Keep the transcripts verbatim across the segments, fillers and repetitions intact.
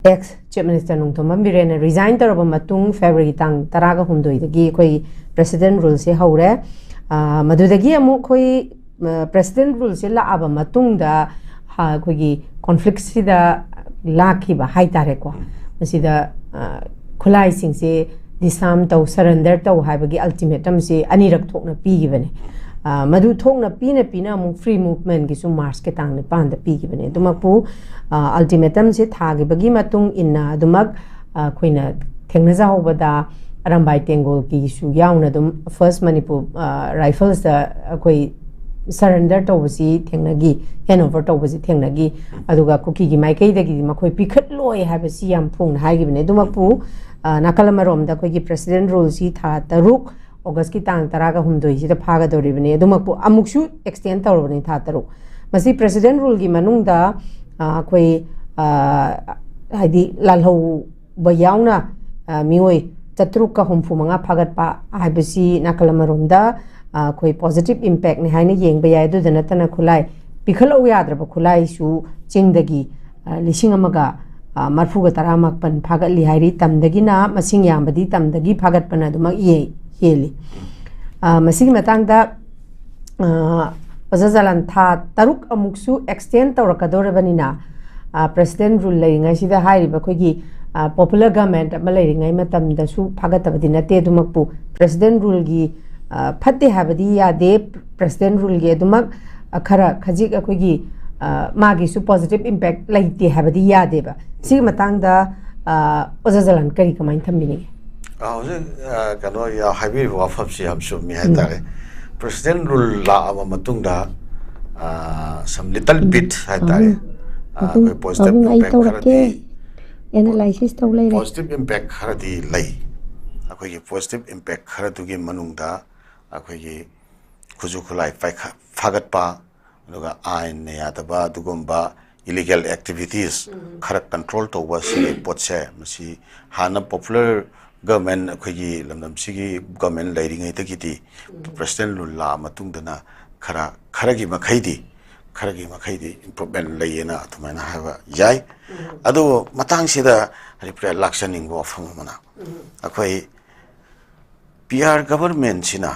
X chief minister Nongthombam ꯕꯤꯔꯦꯟꯅ resign ꯇꯧꯔꯕ ꯃꯇꯨꯡ ꯐꯦꯕ꯭ꯔꯨꯋꯥꯔꯤ ꯇꯥꯡ ꯇꯔꯥꯒ ꯍꯨꯝꯗꯣꯏꯗꯒꯤ ꯑꯩꯈꯣꯏ ꯄ꯭ꯔꯦꯁꯤꯗꯦꯟ ꯔꯨꯜꯁꯦ ꯍꯧꯔꯦ꯫ ꯑꯥ, ꯃꯗꯨꯗꯒꯤ ꯑꯃꯨꯛ ꯑꯩꯈꯣꯏ ꯄ꯭ꯔꯦꯁꯤꯗꯦꯟ ꯔꯨꯜꯁꯦ ꯂꯥꯛꯑꯕ ꯃꯇꯨꯡꯗ, ꯍꯥ, ꯑꯩꯈꯣꯏꯒꯤ ꯀꯣꯟꯐ꯭ꯂꯤꯛꯁꯤꯗ ꯂꯥꯛꯈꯤꯕ ꯍꯥꯏꯇꯥꯔꯦꯀꯣ꯫ ꯃꯁꯤꯗ, ꯑꯥ, ꯈꯨꯠꯂꯥꯏꯁꯤꯡꯁꯦ ꯗꯤꯁꯥꯔꯝ ꯇꯧ, ꯁꯔꯦꯟꯗꯔ ꯇꯧ ꯍꯥꯏꯕꯒꯤ ꯑꯜꯇꯤꯃꯦꯇꯝꯁꯤ ꯑꯅꯤꯔꯛ ꯊꯣꯛꯅ ꯄꯤꯈꯤꯕꯅꯦ꯫ ꯑꯥ, ꯃꯗꯨ ꯊꯣꯛꯅ ꯄꯤꯅ ꯄꯤꯅ ꯑꯃꯨꯛ ꯐ꯭ꯔꯤ ꯃꯨꯚꯃꯦꯟꯒꯤꯁꯨ ꯃꯥꯔꯆꯀꯤ ꯇꯥꯡ ꯅꯤꯄꯥꯟꯗ ꯄꯤꯈꯤꯕꯅꯦ꯫ ꯑꯗꯨꯃꯛꯄꯨ, ꯑꯥ, ꯑꯜꯇꯤꯃꯦꯇꯝꯁꯦ ꯊꯥꯈꯤꯕꯒꯤ ꯃꯇꯨꯡ ꯏꯟꯅ ꯑꯗꯨꯃꯛ, ꯑꯥ, ꯑꯩꯈꯣꯏꯅ ꯊꯦꯡꯅꯖꯍꯧꯕꯗ ꯑꯔꯝꯕꯥꯏ ꯇꯦꯡꯒꯣꯜꯒꯤꯁꯨ ꯌꯥꯎꯅ ꯑꯗꯨꯝ ꯐꯥꯔꯁ ꯃꯅꯤꯄꯨꯔ, ꯑꯥ, ꯔꯥꯏꯐꯜꯁꯇ ꯑꯩꯈꯣꯏ ꯁꯔꯦꯟꯗꯔ ꯇꯧꯕꯁꯤ ꯊꯦꯡꯅꯈꯤ, ꯍꯦꯟ ꯑꯣꯚꯔ ꯇꯧꯕꯁꯤ ꯊꯦꯡꯅꯈꯤ꯫ ꯑꯗꯨꯒ ꯀꯨꯀꯤꯒꯤ ꯃꯥꯏꯀꯩꯗꯒꯤꯗꯤ ꯃꯈꯣꯏ ꯄꯤꯈꯠꯂꯣꯏ ꯍꯥꯏꯕꯁꯤ ꯌꯥꯝ ꯐꯣꯡꯅ ꯍꯥꯏꯈꯤꯕꯅꯦ꯫ ꯑꯗꯨꯃꯛꯄꯨ, ꯑ, ꯅꯥꯀꯜ ꯑꯃꯔꯣꯝꯗ ꯑꯩꯈꯣꯏꯒꯤ ꯄ꯭ꯔꯦꯁꯤꯗꯦꯟ ꯔꯨꯜꯁꯤ ꯊꯥ ꯇꯔꯨꯛ, ꯑꯣꯒꯁꯀꯤ ꯇꯥꯡ ꯇꯔꯥꯒ ꯍꯨꯝꯗꯣꯏꯁꯤꯗ ꯐꯥꯒꯗꯧꯔꯤꯕꯅꯤ꯫ ꯑꯗꯨꯃꯛꯄꯨ ꯑꯃꯨꯛꯁꯨ ꯑꯦꯛꯁꯇꯦꯟ ꯇꯧꯔꯕꯅꯤ ꯊꯥ ꯇꯔꯨꯛ꯫ ꯃꯁꯤ ꯄ꯭ꯔꯦꯁꯤꯗꯦꯟ ꯔꯨꯜꯒꯤ ꯃꯅꯨꯡꯗ, ꯑ, ꯑꯩꯈꯣꯏ, ꯑ, ꯍꯥꯏꯗꯤ ꯂꯥꯜꯍꯧꯕ ꯌꯥꯎꯅ, ꯑ, ꯃꯤꯑꯣꯏ ꯆꯥꯇ꯭ꯔꯨꯛꯀ ꯍꯨꯝꯐꯨ ꯃꯉꯥ ꯐꯥꯒꯠꯄ ꯍꯥꯏꯕꯁꯤ ꯅꯥꯀꯜ ꯑꯃꯔꯣꯝꯗ, ꯑ, ꯑꯩꯈꯣꯏ ꯄꯣꯖꯤꯇꯤꯚ ꯏꯝꯄꯦꯛꯅꯤ ꯍꯥꯏꯅ ꯌꯦꯡꯕ ꯌꯥꯏ꯫ ꯑꯗꯨꯗ ꯅꯠꯇꯅ ꯈꯨꯠꯂꯥꯏ ꯄꯤꯈꯠꯂꯛꯎ ꯌꯥꯗ꯭ꯔꯕ ꯈꯨꯠꯂꯥꯏꯁꯨ ꯆꯤꯡꯗꯒꯤ, ꯑ, ꯂꯤꯁꯤꯡ ꯑꯃꯒ, ꯑ, ꯃꯔꯐꯨꯒ ꯇꯔꯥ ꯃꯥꯄꯟ ꯐꯥꯒꯠꯂꯤ ꯍꯥꯏꯔꯤ꯫ ꯇꯝꯗꯒꯤꯅ ꯃꯁꯤꯡ ꯌꯥꯝꯕꯗꯤ ꯇꯝꯗꯒꯤ ꯐꯥꯒꯠꯄꯅ ꯑꯗꯨꯃꯛ ꯌꯦ-, ꯍꯦꯜꯂꯤ꯫ ꯑ, ꯃꯁꯤꯒꯤ ꯃꯇꯥꯡꯗ, ꯑ, ꯑꯣꯖꯥ ꯖꯂꯥꯟ, ꯊꯥ ꯇꯔꯨꯛ ꯑꯃꯨꯛꯁꯨ ꯑꯦꯛꯁꯇꯦꯟ ꯇꯧꯔꯛꯀꯗꯧꯔꯕꯅꯤꯅ, ꯑ, ꯄ꯭ꯔꯦꯁꯤꯗꯦꯟ ꯔꯨꯜ ꯂꯩꯔꯤꯉꯩꯁꯤꯗ ꯍꯥꯏꯔꯤꯕ ꯑꯩꯈꯣꯏꯒꯤ, ꯑ, ꯄꯣꯄꯨꯂꯔ ꯒꯃꯦꯟ ꯑꯃ ꯂꯩꯔꯤꯉꯩ ꯃꯇꯝꯗꯁꯨ ꯐꯥꯒꯠꯇꯕꯗꯤ ꯅꯠꯇꯦ꯫ ꯑꯗꯨꯃꯛꯄꯨ ꯄ꯭ꯔꯦꯁꯤꯗꯦꯟ ꯔꯨꯜꯒꯤ, ꯑ, ꯐꯠꯇꯦ ꯍꯥꯏꯕꯗꯤ ꯌꯥꯗꯦ꯫ ꯄ꯭ꯔꯦꯁꯤꯗꯦꯟ ꯔꯨꯜꯒꯤ ꯑꯗꯨꯃꯛ, ꯑ, ꯈꯔ ꯈꯖꯤꯛ ꯑꯩꯈꯣꯏꯒꯤ, ꯑ, ꯃꯥꯒꯤꯁꯨ ꯄꯣꯖꯤꯇꯤꯚ ꯏꯝꯄꯦꯛ ꯂꯩꯇꯦ ꯍꯥꯏꯕꯗꯤ ꯌꯥꯗꯦꯕ꯫ ꯁꯤꯒꯤ ꯃꯇꯥꯡꯗ, ꯑ, ꯑꯣꯖꯥ ꯖꯂꯥꯟ ꯀꯔꯤ ꯀꯃꯥꯏꯅ ꯊꯝꯕꯤꯅꯤꯡꯉꯤ? ꯑ, ꯍꯧꯖꯤꯛ, ꯑ, ꯀꯩꯅꯣ, ꯌꯥ-, ꯍꯥꯏꯕꯤꯔꯤꯕ ꯋꯥꯐꯝꯁꯤ ꯌꯥꯝ ꯆꯨꯝꯃꯤ ꯍꯥꯏꯇꯥꯔꯦ꯫ ꯄ꯭ꯔꯦꯁꯤꯗꯦꯟ ꯔꯨꯜ ꯂꯥꯛꯑꯕ ꯃꯇꯨꯡꯗ, ꯑ, some little bit ꯍꯥꯏꯇꯥꯔꯦ, ꯑ, ꯑꯩꯈꯣꯏ ꯄꯣꯖꯤꯇꯤꯚ ꯄꯥꯕꯨꯡ, ꯑꯩ ꯏꯝꯄꯦꯛ ꯇꯧꯔꯛꯀꯦ꯫ ꯈꯔꯗꯤ, ꯑꯦꯅꯥꯂꯥꯏꯁꯤꯁ ꯇꯧ ꯂꯩꯔꯦ꯫ ꯄꯣꯖꯤꯇꯤꯚ ꯏꯝꯄꯦꯛ ꯈꯔꯗꯤ ꯂꯩ꯫ ꯑꯩꯈꯣꯏꯒꯤ ꯄꯣꯖꯤꯇꯤꯚ ꯏꯝꯄꯦꯛ ꯈꯔꯗꯨꯒꯤ ꯃꯅꯨꯡꯗ ꯑꯩꯈꯣꯏꯒꯤ ꯈꯨꯠꯁꯨ ꯈꯨꯠꯂꯥꯏ ꯄꯥꯏꯈ-, ꯐꯥꯒꯠꯄ, ꯑꯗꯨꯒ ꯑꯥꯏꯟꯅ ꯌꯥꯗꯕ ꯑꯗꯨꯒꯨꯝꯕ ꯏꯂꯤꯒꯦꯜ ꯑꯦꯛꯇꯤꯚꯤꯇꯤꯁ ꯈꯔ ꯀꯟꯇ꯭ꯔꯣꯜ ꯇꯧꯕ ꯁꯤꯒꯤ ꯄꯣꯠꯁꯦ, ꯃꯁꯤ ꯍꯥꯟꯅ ꯄꯣꯄꯨꯂꯔ ꯒꯚꯔꯟꯃꯦꯟ, ꯑꯩꯈꯣꯏꯒꯤ ꯂꯝꯗꯝꯁꯤꯒꯤ ꯒꯚꯔꯟꯃꯦꯟ ꯂꯩꯔꯤꯉꯩꯗꯒꯤꯗꯤ ꯄ꯭ꯔꯦꯁꯤꯗꯦꯟ ꯔꯨꯜ ꯂꯥꯛꯑ ꯃꯇꯨꯡꯗꯅ ꯈꯔ, ꯈꯔꯒꯤ ꯃꯈꯩꯗꯤ ꯈꯔꯒꯤ ꯃꯈꯩꯗꯤ improvement ꯂꯩꯌꯦꯅ ꯑꯗꯨꯃꯥꯏꯅ ꯍꯥꯏꯕ ꯌꯥꯏ꯫ ꯑꯗꯨꯕꯨ ꯃꯇꯥꯡꯁꯤꯗ ꯍꯥꯏꯗꯤ ꯂꯥꯛꯆꯅꯤꯡꯕ ꯋꯥꯐꯝ ꯑꯃꯅ, ꯑꯩꯈꯣꯏ ꯄꯤ ꯑꯥꯔ ꯒꯚꯔꯟꯃꯦꯟꯁꯤꯅ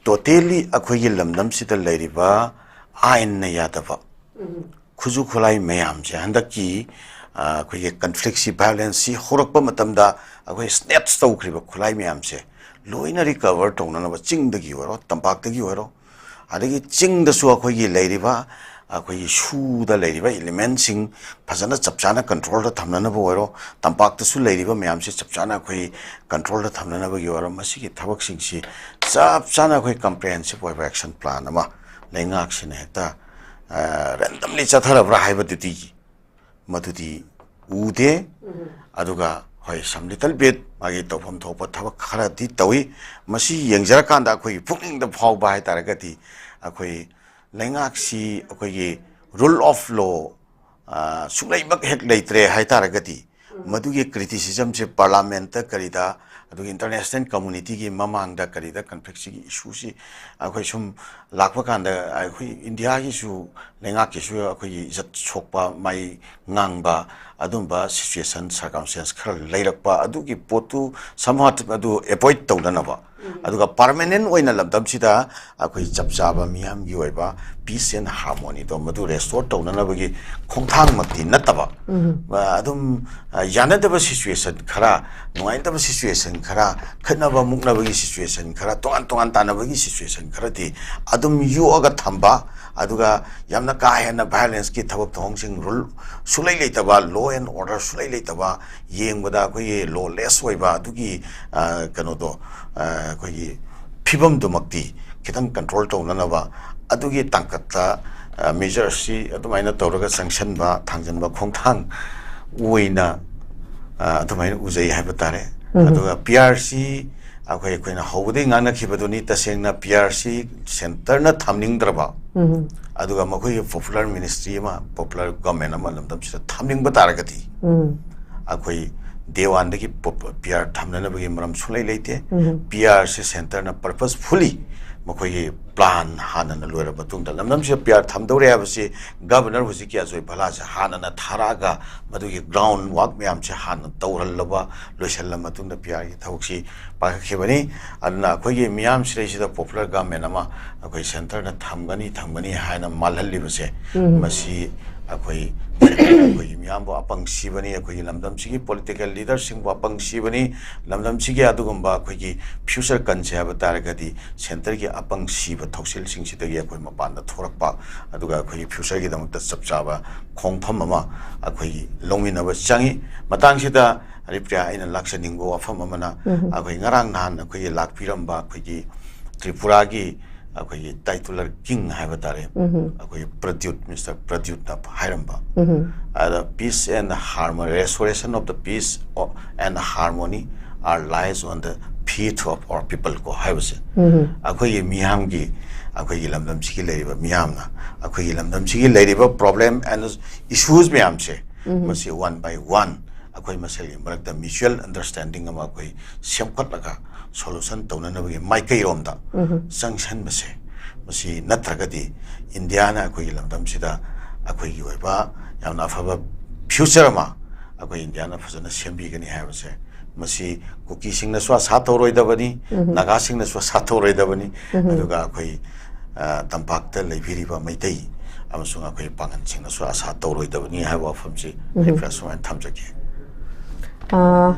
totally ꯑꯩꯈꯣꯏꯒꯤ ꯂꯝꯗꯝꯁꯤꯗ ꯂꯩꯔꯤꯕ ꯑꯥꯏꯟꯅ ꯌꯥꯗꯕ ꯈꯨꯠꯁꯨ ꯈꯨꯠꯂꯥꯏ ꯃꯌꯥꯝꯁꯦ, ꯍꯟꯗꯛꯀꯤ ꯑꯩꯈꯣꯏꯒꯤ ꯀꯟꯐ꯭ꯂꯤꯛꯁꯤ, ꯚꯥꯏꯑꯣꯂꯦꯟꯁꯁꯤ ꯍꯧꯔꯛꯄ ꯃꯇꯝꯗ ꯑꯩꯈꯣꯏ ꯁ꯭ꯅꯦꯠꯆ ꯇꯧꯈ꯭ꯔꯤꯕ ꯈꯨꯠꯂꯥꯏ ꯃꯌꯥꯝꯁꯦ ꯂꯣꯏꯅ ꯔꯤꯀꯚꯔ ꯇꯧꯅꯅꯕ, ꯆꯤꯡꯗꯒꯤ ꯑꯣꯏꯔꯣ, ꯇꯝꯄꯥꯛꯇꯒꯤ ꯑꯣꯏꯔꯣ, ꯑꯗꯒꯤ ꯆꯤꯡꯗꯁꯨ ꯑꯩꯈꯣꯏꯒꯤ ꯂꯩꯔꯤꯕ, ꯑꯩꯈꯣꯏꯒꯤ ꯁꯨꯗ ꯂꯩꯔꯤꯕ ꯏꯂꯤꯃꯦꯟꯁꯤꯡ ꯐꯖꯅ ꯆꯞ ꯆꯥꯅ ꯀꯟꯇ꯭ꯔꯣꯜꯗ ꯊꯝꯅꯅꯕ ꯑꯣꯏꯔꯣ, ꯇꯝꯄꯥꯛꯇꯁꯨ ꯂꯩꯔꯤꯕ ꯃꯌꯥꯝꯁꯤ ꯆꯞ ꯆꯥꯅ ꯑꯩꯈꯣꯏ ꯀꯟꯇ꯭ꯔꯣꯜꯗ ꯊꯝꯅꯅꯕꯒꯤ ꯑꯣꯏꯔꯣ, ꯃꯁꯤꯒꯤ ꯊꯕꯛꯁꯤꯡꯁꯤ ꯆꯞ ꯆꯥꯅ ꯑꯩꯈꯣꯏ ꯀꯝꯄ꯭ꯔꯤꯍꯦꯟꯁꯤꯞ ꯑꯣꯏꯕ ꯑꯦꯛꯁꯟ ꯄ꯭ꯂꯥꯟ ꯑꯃ ꯂꯩꯉꯥꯛꯁꯤꯅ ꯍꯦꯛꯇ ꯔꯦꯟꯗꯝꯂꯤ ꯆꯠꯊꯔꯕ꯭ꯔꯥ ꯍꯥꯏꯕꯗꯨꯗꯤ ꯃꯗꯨꯗꯤ ꯎꯗꯦ꯫ ꯑꯗꯨꯒ ꯍꯣꯏ, some little bit ꯃꯥꯒꯤ ꯇꯧꯐꯝ ꯊꯣꯛꯄ ꯊꯕꯛ ꯈꯔꯗꯤ ꯇꯧꯏ꯫ ꯃꯁꯤ ꯌꯦꯡꯖꯔꯀꯥꯟꯗ ꯑꯩꯈꯣꯏꯒꯤ ꯄꯨꯛꯅꯤꯡꯗ ꯐꯥꯎꯕ ꯍꯥꯏ ꯇꯥꯔꯒꯗꯤ, ꯑꯩꯈꯣꯏ ꯂꯩꯉꯥꯛꯁꯤ ꯑꯩꯈꯣꯏꯒꯤ ꯔꯨꯜ ꯑꯣꯐ ꯂꯣ ꯁꯨꯡꯂꯩꯃꯛ ꯍꯦꯛ ꯂꯩꯇ꯭ꯔꯦ ꯍꯥꯏ ꯇꯥꯔꯒꯗꯤ, ꯃꯗꯨꯒꯤ ꯀ꯭ꯔꯤꯇꯤꯁꯤꯖꯝꯁꯦ ꯄꯥꯔꯂꯥꯃꯦꯟꯠꯇ ꯀꯔꯤꯗ, ꯑꯗꯨꯒ ꯏꯟꯇꯔꯅꯦꯁꯅꯦꯜ ꯀꯝꯃꯨꯅꯤꯇꯤꯒꯤ ꯃꯃꯥꯡꯗ ꯀꯔꯤꯗ ꯀꯟꯐ꯭ꯂꯤꯛꯁꯤꯒꯤ ꯏꯁꯨꯁꯤ ꯑꯩꯈꯣꯏ ꯁꯨꯝ ꯂꯥꯛꯄ ꯀꯥꯟꯗ ꯑꯩꯈꯣꯏ ꯏꯟꯗꯤꯌꯥꯒꯤꯁꯨ ꯂꯩꯉꯥꯛꯀꯤꯁꯨ ꯑꯩꯈꯣꯏꯒꯤ ꯏꯖꯠ ꯁꯣꯛꯄ, ꯃꯥꯏ ꯉꯥꯡꯕ, ꯑꯗꯨꯝꯕ ꯁꯤꯆꯨꯋꯦꯁꯟ, ꯁꯔꯀꯝꯁꯇꯦꯟꯁ ꯈꯔ ꯂꯩꯔꯛꯄ, ꯑꯗꯨꯒꯤ ꯄꯣꯠꯇꯨ somehow ꯑꯗꯨ ꯑꯦꯚꯣꯏꯗ ꯇꯧꯅꯅꯕ, ꯑꯗꯨꯒ ꯄꯥꯔꯃꯅꯦꯟ ꯑꯣꯏꯅ ꯂꯝꯗꯝꯁꯤꯗ ꯑꯩꯈꯣꯏ ꯆꯞ ꯆꯥꯕ ꯃꯤꯌꯥꯝꯒꯤ ꯑꯣꯏꯕ peace and harmony ꯗꯣ ꯃꯗꯨ ꯔꯦꯁꯇꯣꯔ ꯇꯧꯅꯅꯕꯒꯤ ꯈꯣꯡꯊꯥꯡꯃꯛꯇꯤ ꯅꯠꯇꯕ, ꯑ, ꯑꯗꯨꯝ, ꯑ, ꯌꯥꯅꯗꯕ ꯁꯤꯆꯨꯋꯦꯁꯟ ꯈꯔ, ꯅꯨꯡꯉꯥꯏꯅꯗꯕ ꯁꯤꯆꯨꯋꯦꯁꯟ ꯈꯔ, ꯈꯠꯅꯕ ꯃꯨꯛꯅꯕꯒꯤ ꯁꯤꯆꯨꯋꯦꯁꯟ ꯈꯔ, ꯇꯣꯉꯥꯟ ꯇꯣꯉꯥꯟ ꯇꯥꯟꯅꯕꯒꯤ ꯁꯤꯆꯨꯋꯦꯁꯟ ꯈꯔꯗꯤ ꯑꯗꯨꯝ ꯌꯣꯛꯑꯒ ꯊꯝꯕ, ꯑꯗꯨꯒ ꯌꯥꯝꯅ ꯀꯥ ꯍꯦꯟꯅ ꯚꯥꯏꯑꯣꯂꯦꯟꯁꯀꯤ ꯊꯕꯛ ꯊꯧꯑꯣꯡꯁꯤꯡ, ꯔꯨꯜ ꯁꯨꯛꯂꯩ ꯂꯩꯇꯕ, ꯂꯣ ꯑꯦꯟ ꯑꯣꯔꯗꯔ ꯁꯨꯛꯂꯩ ꯂꯩꯇꯕ, ꯌꯦꯡꯕꯗ ꯑꯩꯈꯣꯏꯒꯤ ꯂꯣꯂꯦꯁ ꯑꯣꯏꯕ ꯑꯗꯨꯒꯤ, ꯑ, ꯀꯩꯅꯣꯗꯣ, ꯑ, ꯑꯩꯈꯣꯏꯒꯤ ꯐꯤꯕꯝꯗꯨꯃꯛꯇꯤ ꯈꯤꯇꯪ ꯀꯟꯇ꯭ꯔꯣꯜ ꯇꯧꯅꯅꯕ ꯑꯗꯨꯒꯤ ꯇꯥꯡꯀꯛꯇ, ꯑ, ꯃꯦꯖꯔꯁꯤ ꯑꯗꯨꯃꯥꯏꯅ ꯇꯧꯔꯒ ꯆꯪꯁꯟꯕ, ꯊꯥꯡꯖꯟꯕ ꯈꯣꯡꯊꯥꯡ ꯑꯣꯏꯅ, ꯑ, ꯑꯗꯨꯃꯥꯏꯅ ꯎꯖꯩ ꯍꯥꯏꯕ ꯇꯥꯔꯦ꯫ ꯑꯗꯨꯒ ꯄꯤ ꯑꯥꯔ ꯁꯤ ꯑꯩꯈꯣꯏ, ꯑꯩꯈꯣꯏꯅ ꯍꯧꯕꯗꯒꯤ ꯉꯥꯡꯅꯈꯤꯕꯗꯨꯅꯤ, ꯇꯁꯦꯡꯅ ꯄꯤ ꯑꯥꯔ ꯁꯤ ꯁꯦꯟꯇꯔꯅ ꯊꯝꯅꯤꯡꯗ꯭ꯔꯕ, ꯑꯗꯨꯒ ꯃꯈꯣꯏꯒꯤ ꯄꯣꯄꯨꯂꯔ ꯃꯤꯅꯤꯁꯇ꯭ꯔꯤ ꯑꯃ, ꯄꯣꯄꯨꯂꯔ ꯒꯚꯔꯟꯃꯦꯟꯠ ꯑꯃ ꯂꯝꯗꯝꯁꯤꯗ ꯊꯝꯅꯤꯡꯕ ꯇꯥꯔꯒꯗꯤ, ꯑꯩꯈꯣꯏ ꯗꯦ ꯋꯥꯟꯗꯒꯤ ꯄꯤ ꯑꯥꯔ ꯊꯝꯅꯅꯕꯒꯤ ꯃꯔꯝ ꯁꯨꯡꯂꯩ ꯂꯩꯇꯦ꯫ ꯄꯤ ꯑꯥꯔꯁꯦ ꯁꯦꯟꯇꯔꯅ ꯄꯔꯄꯁꯐꯨꯜꯂꯤ ꯃꯈꯣꯏꯒꯤ ꯄ꯭ꯂꯥꯟ ꯍꯥꯟꯅꯅ ꯂꯣꯏꯔꯕ ꯃꯇꯨꯡꯗ, ꯂꯝꯗꯝꯁꯤꯗ ꯄꯤ ꯑꯥꯔ ꯊꯝꯗꯧꯔꯦ ꯍꯥꯏꯕꯁꯤ ꯒꯕꯔꯅꯔ ꯍꯧꯖꯤꯛꯀꯤ ꯑꯖꯣꯏ ꯚꯂꯥꯁꯦ ꯍꯥꯟꯅꯅ ꯊꯥꯔꯛꯑꯒ, ꯃꯗꯨꯒꯤ ꯒ꯭ꯔꯥꯎꯟ ꯋꯥꯛ ꯃꯌꯥꯝꯁꯦ ꯍꯥꯟꯅ ꯇꯧꯍꯜꯂꯕ, ꯂꯣꯏꯁꯤꯜꯂ ꯃꯇꯨꯡꯗ ꯄꯤ ꯑꯥꯔꯒꯤ ꯊꯕꯛꯁꯤ ꯄꯥꯏꯈꯠꯈꯤꯕꯅꯤ꯫ ꯑꯗꯨꯅ ꯑꯩꯈꯣꯏꯒꯤ ꯃꯤꯌꯥꯝ ꯁꯤꯗꯩꯁꯤꯗ ꯄꯣꯄꯨꯂꯔ ꯒꯚꯔꯟꯃꯦꯟ ꯑꯃ ꯑꯩꯈꯣꯏ ꯁꯦꯟꯇꯔꯅ ꯊꯝꯒꯅꯤ, ꯊꯝꯒꯅꯤ ꯍꯥꯏꯅ ꯃꯥꯜꯍꯜꯂꯤꯕꯁꯦ, ꯃꯁꯤ ꯑꯩꯈꯣꯏ, ꯑꯩꯈꯣꯏꯒꯤ ꯃꯤꯌꯥꯝꯕꯨ ꯑꯄꯪ ꯁꯤꯕꯅꯤ꯫ ꯑꯩꯈꯣꯏꯒꯤ ꯂꯝꯗꯝꯁꯤꯒꯤ ꯄꯣꯂꯤꯇꯤꯀꯦꯜ ꯂꯤꯗꯔꯁꯤꯡꯕꯨ ꯑꯄꯪ ꯁꯤꯕꯅꯤ꯫ ꯂꯝꯗꯝꯁꯤꯒꯤ ꯑꯗꯨꯒꯨꯝꯕ ꯑꯩꯈꯣꯏꯒꯤ ꯐ꯭ꯌꯨꯆꯔ ꯀꯟꯁꯦ ꯍꯥꯏꯕ ꯇꯥꯔꯒꯗꯤ, ꯁꯦꯟꯇꯔꯒꯤ ꯑꯄꯪ ꯁꯤꯕ ꯊꯧꯁꯤꯜꯁꯤꯡꯁꯤꯗꯒꯤ ꯑꯩꯈꯣꯏ ꯃꯄꯥꯟꯗ ꯊꯣꯔꯛꯄ, ꯑꯗꯨꯒ ꯑꯩꯈꯣꯏꯒꯤ ꯐ꯭ꯌꯨꯆꯔꯒꯤꯗꯃꯛꯇ ꯆꯞ ꯆꯥꯕ ꯈꯣꯡꯐꯝ ꯑꯃ ꯑꯩꯈꯣꯏꯒꯤ ꯂꯧꯃꯤꯟꯅꯕ ꯆꯪꯉꯤ꯫ ꯃꯇꯥꯡꯁꯤꯗ ꯍꯔꯤꯄ꯭ꯔꯤꯌꯥ, ꯑꯩꯅ ꯂꯥꯛꯆꯅꯤꯡꯕ ꯋꯥꯐꯝ ꯑꯃꯅ, ꯑꯩꯈꯣꯏ ꯉꯔꯥꯡ ꯅꯍꯥꯟ ꯑꯩꯈꯣꯏꯒꯤ ꯂꯥꯛꯄꯤꯔꯝꯕ ꯑꯩꯈꯣꯏꯒꯤ ꯇ꯭ꯔꯤꯄꯨꯔꯥꯒꯤ ꯑꯩꯈꯣꯏꯒꯤ ꯇꯥꯏꯇꯨꯂꯔ ꯀꯤꯡ ꯍꯥꯏꯕ ꯇꯥꯔꯦ, ꯑꯩꯈꯣꯏꯒꯤ ꯄ꯭ꯔꯗ꯭ꯌꯨꯠ, ꯃꯤꯁꯇꯔ ꯄ꯭ꯔꯗ꯭ꯌꯨꯠꯅ ꯍꯥꯏꯔꯝꯕ, ꯑꯗ peace and harmony, restoration of the peace and harmony are lies on the feet of our people ꯀꯣ ꯍꯥꯏꯕꯁꯦ, ꯑꯩꯈꯣꯏꯒꯤ ꯃꯤꯌꯥꯝꯒꯤ, ꯑꯩꯈꯣꯏꯒꯤ ꯂꯝꯗꯝꯁꯤꯒꯤ ꯂꯩꯔꯤꯕ ꯃꯤꯌꯥꯝꯅ ꯑꯩꯈꯣꯏꯒꯤ ꯂꯝꯗꯝꯁꯤꯒꯤ ꯂꯩꯔꯤꯕ problem and issues ꯃꯌꯥꯝꯁꯦ, ꯃꯁꯤ one by one ꯑꯩꯈꯣꯏ ꯃꯁꯦꯜꯒꯤ ꯃꯔꯛꯇ mutual understanding ꯑꯃ ꯑꯩꯈꯣꯏ ꯁꯦꯝꯒꯠꯂꯒ solution ꯇꯧꯅꯅꯕꯒꯤ ꯃꯥꯏꯀꯩꯔꯣꯝꯗ ꯆꯪꯁꯟꯕꯁꯦ, ꯃꯁꯤ ꯅꯠꯇ꯭ꯔꯒꯗꯤ ꯏꯟꯗꯤꯌꯥꯅ ꯑꯩꯈꯣꯏꯒꯤ ꯂꯝꯗꯝꯁꯤꯗ ꯑꯩꯈꯣꯏꯒꯤ ꯑꯣꯏꯕ ꯌꯥꯝꯅ ꯑꯐꯕ ꯐ꯭ꯌꯨꯆꯔ ꯑꯃ ꯑꯩꯈꯣꯏ ꯏꯟꯗꯤꯌꯥꯅ ꯐꯖꯅ ꯁꯦꯝꯕꯤꯒꯅꯤ ꯍꯥꯏꯕꯁꯦ, ꯃꯁꯤ ꯀꯨꯀꯤꯁꯤꯡꯅꯁꯨ ꯑꯁꯥ ꯇꯧꯔꯣꯏꯗꯕꯅꯤ, ꯅꯥꯒꯥꯁꯤꯡꯅꯁꯨ ꯑꯁꯥ ꯇꯧꯔꯣꯏꯗꯕꯅꯤ, ꯑꯗꯨꯒ ꯑꯩꯈꯣꯏ, ꯑ, ꯇꯝꯄꯥꯛꯇ ꯂꯩꯕꯤꯔꯤꯕ ꯃꯩꯇꯩ ꯑꯃꯁꯨꯡ ꯑꯩꯈꯣꯏ ꯄꯥꯡꯒꯜꯁꯤꯡꯅꯁꯨ ꯑꯁꯥ ꯇꯧꯔꯣꯏꯗꯕꯅꯤ ꯍꯥꯏꯕ ꯋꯥꯐꯝꯁꯤ ꯑꯩ ꯁꯨꯃꯥꯏꯅ ꯊꯝꯖꯒꯦ꯫ ꯑ,